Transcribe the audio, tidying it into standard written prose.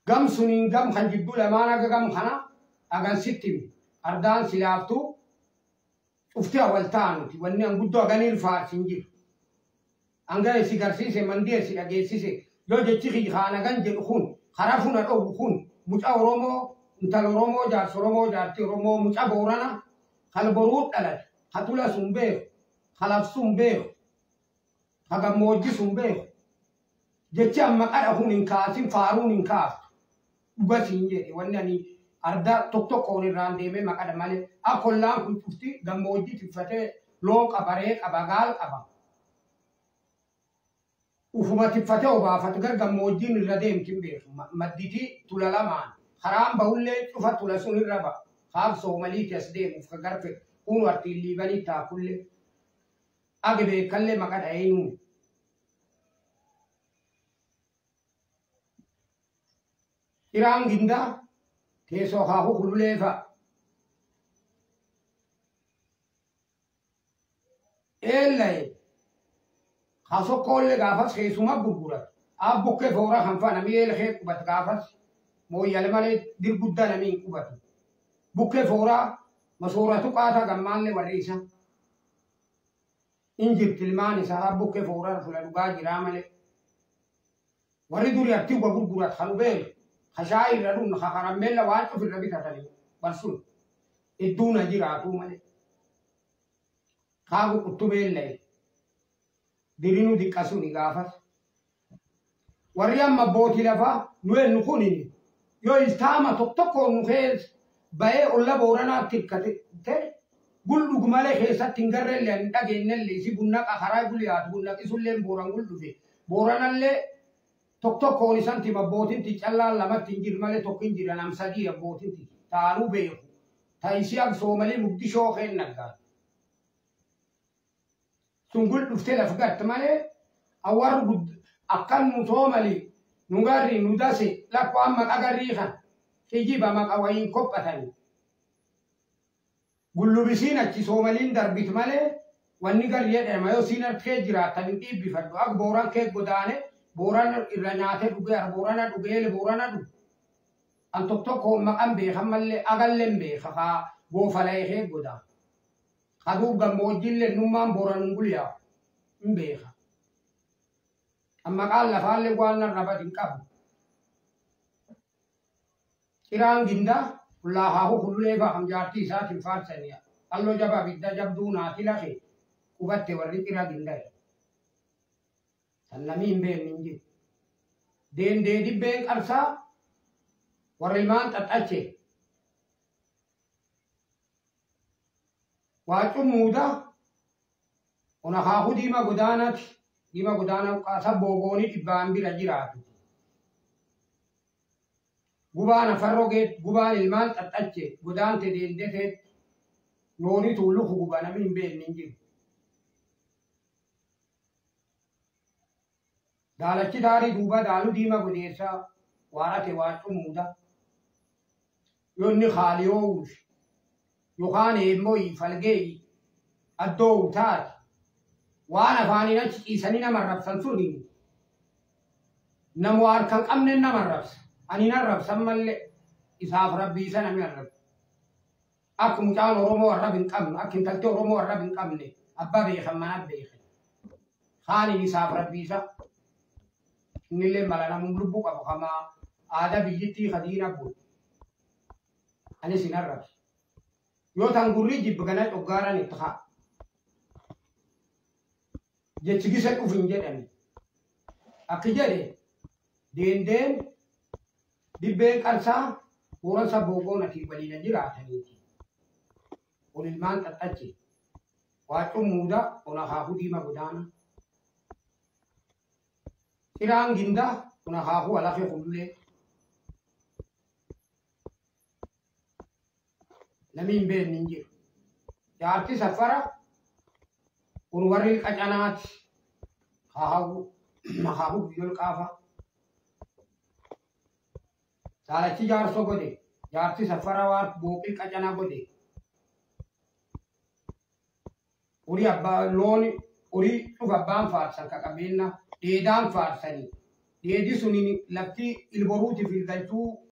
Gam suniin gam kan jidduu lamaan aga gam kana hagan sitti himi. Ardaan silaaftuu cufti awwal ta'anuti. Wanni an guddoo haganiin faarsin jiru. Hanga si garsiise mandii si dhageessise yoo jechi kiyya kaan hagan jedhu kun karaa funa dhoowwu kun mucaa Oromoo, intala Oromoo, jaarsa Oromoo, jaartii Oromoo, mucaa Boorana kal boruu dhalate, ka tula sun beeku, ka laf sun beeku, ka gammoojji sun beeku. Jechi amma qadha kun hin kaasin, faaruun hin kaaftu. Dhuga siin jedhe, wanni ani arda tokko tokkoon irraan deemee maqadha malee akka ollaan kun cufti gammoojjii tiffatee loon qaba, re'ee qaba, gaal qaba. Ufuma tiffatee obaafatu gar gammoojjiin irra deemti hin beeku. Madditii tula lamaan karaan bahullee cufa tula sun irra ba'a. Kaaf Soomaliiti as deemuuf ka garfe kunu artiin Liibanii taakullee. Age beekallee maqadha eenyuun. Iraan gindaa teessoo akaakuu kululee fa'a. Eellaye ka sokkoollee gaafas keessuma gurguratu. Abbukkee foora kan fa'a namni eela kee qubatu gaafas mooyyale malee dirguddaa namni hin qubatu. Bukkee fooraa masooratu qaataa gammaallee warri isaa. Injirti ilmaan isaa abbukkee fooraa fula dhugaa jiraa malee. Warri duri artii uga gurgurat kan beeku ka shaayii irra dhugna ka karammeella waan cuf irra bitatanii barsun idduuna jiraatuu malee. Kaagu quttumeellee dirinu diqqasuni gaafas. Warri amma abbootii lafaa nu ennu kunini yoo iltaama tokko tokkoon nu keessa ba'ee olla Booranaatti hirkate guldhugu malee keessatti hin garreellee hin dhageenyellee isi bunnaqa karaa guliyaatu bunnaqisullee Booran guldhufe Booranallee tokko tokkoon isan tima abbootiin callaan lamatti hin jiru malee tokko hin jira nam sadii abbootiin taanuu beeku. Ta'isii ak Soomalii Mugdishoo keen naggaa. Sun guldhuftee laf garte malee awwarri akkan nu Soomalii nu garri nu dase lakkoo amma qagarrii kan kijiba maqa wayiin kophatanii. Gullubisiin achi Soomaliin darbit malee wanni garri jedhama yoo siin harkee jiraatan hin dhiibbifadhu akka Booran kee godaane Booran irra nyaatee dhugee Boorana dhugeele Boorana dhugu. An tokko tokko maqan beekan malee agallee beeka kaa goofalee kee godaan. Kaduu gammoojjiillee nummaan Booran hin gulyaa hin beeka. Amma qaan lafaallee waan narra bad hin qabu. Ciraan gindaa ullaa hululee fa'a kan jaartii isaatiin faarsanii halloo jabaa abidda jabduu naati lafe qubatte warri cira gindaa. Tan namni hin beekne hin jiru. Deendee dibbeen qarsaa warri ilmaan xaxxache. Waacuun muudaa ona akaakuu diima godaanaati. Diima godaanaa qaasa booboonii dhibbaan bira jiraatu. Gubaan afarroo geet gubaan ilmaan xaxxache godaante deendetee loonii tuuluku guba namni hin beekne hin jiru. Daalachi daarii duuba daaluu diima godeessaa waarate waacuun muudaa. Yoo inni haaliyoo yookaan immoo falgee addoo taate waan afaaniin achi ciisanii nama arrabsan suni nama harka hin qabne nama arrabsa. Ani hin arrabsan malee isaaf rabbii isa namni arrabsa. Akka mucaan Oromoo arrab hin qabne, akka intalti Oromoo arrab hin qabne abbaa beekan mana beekan. Haaliin isaaf rabbii isa. Innillee mala namuun lubbuu qabu kamaa aadaa biyyittii kadiina bulu. Anis hin arrabsu. Yoo tan gurrii jibbi kana coggaaran itti haa. Jechi gisa dhuf hin jedhani. Akki jedhe deendeen dibbeen qarsaa Booran sabboogoon ati waliin jiraataniiti. Ol ilmaan xaxxache. Waacuun muudaa on akaakuu diima godaana. Ciraan gindaa on akaakuu alafee kullulee. Namni hin beekne hin jiru. Jaarti safara kun warri qacanaati. Akaakuu akaakuu guyyool qaafa. Daalachi jaarsoo godhe. Jaarti safara waan booqii qacanaa godhe. Horii abbaa looni horii cufa abbaan faarsan ka qabeenya dheedaan faarsanii. Dheedi sun lafti ilboruutiif ilgalchuu.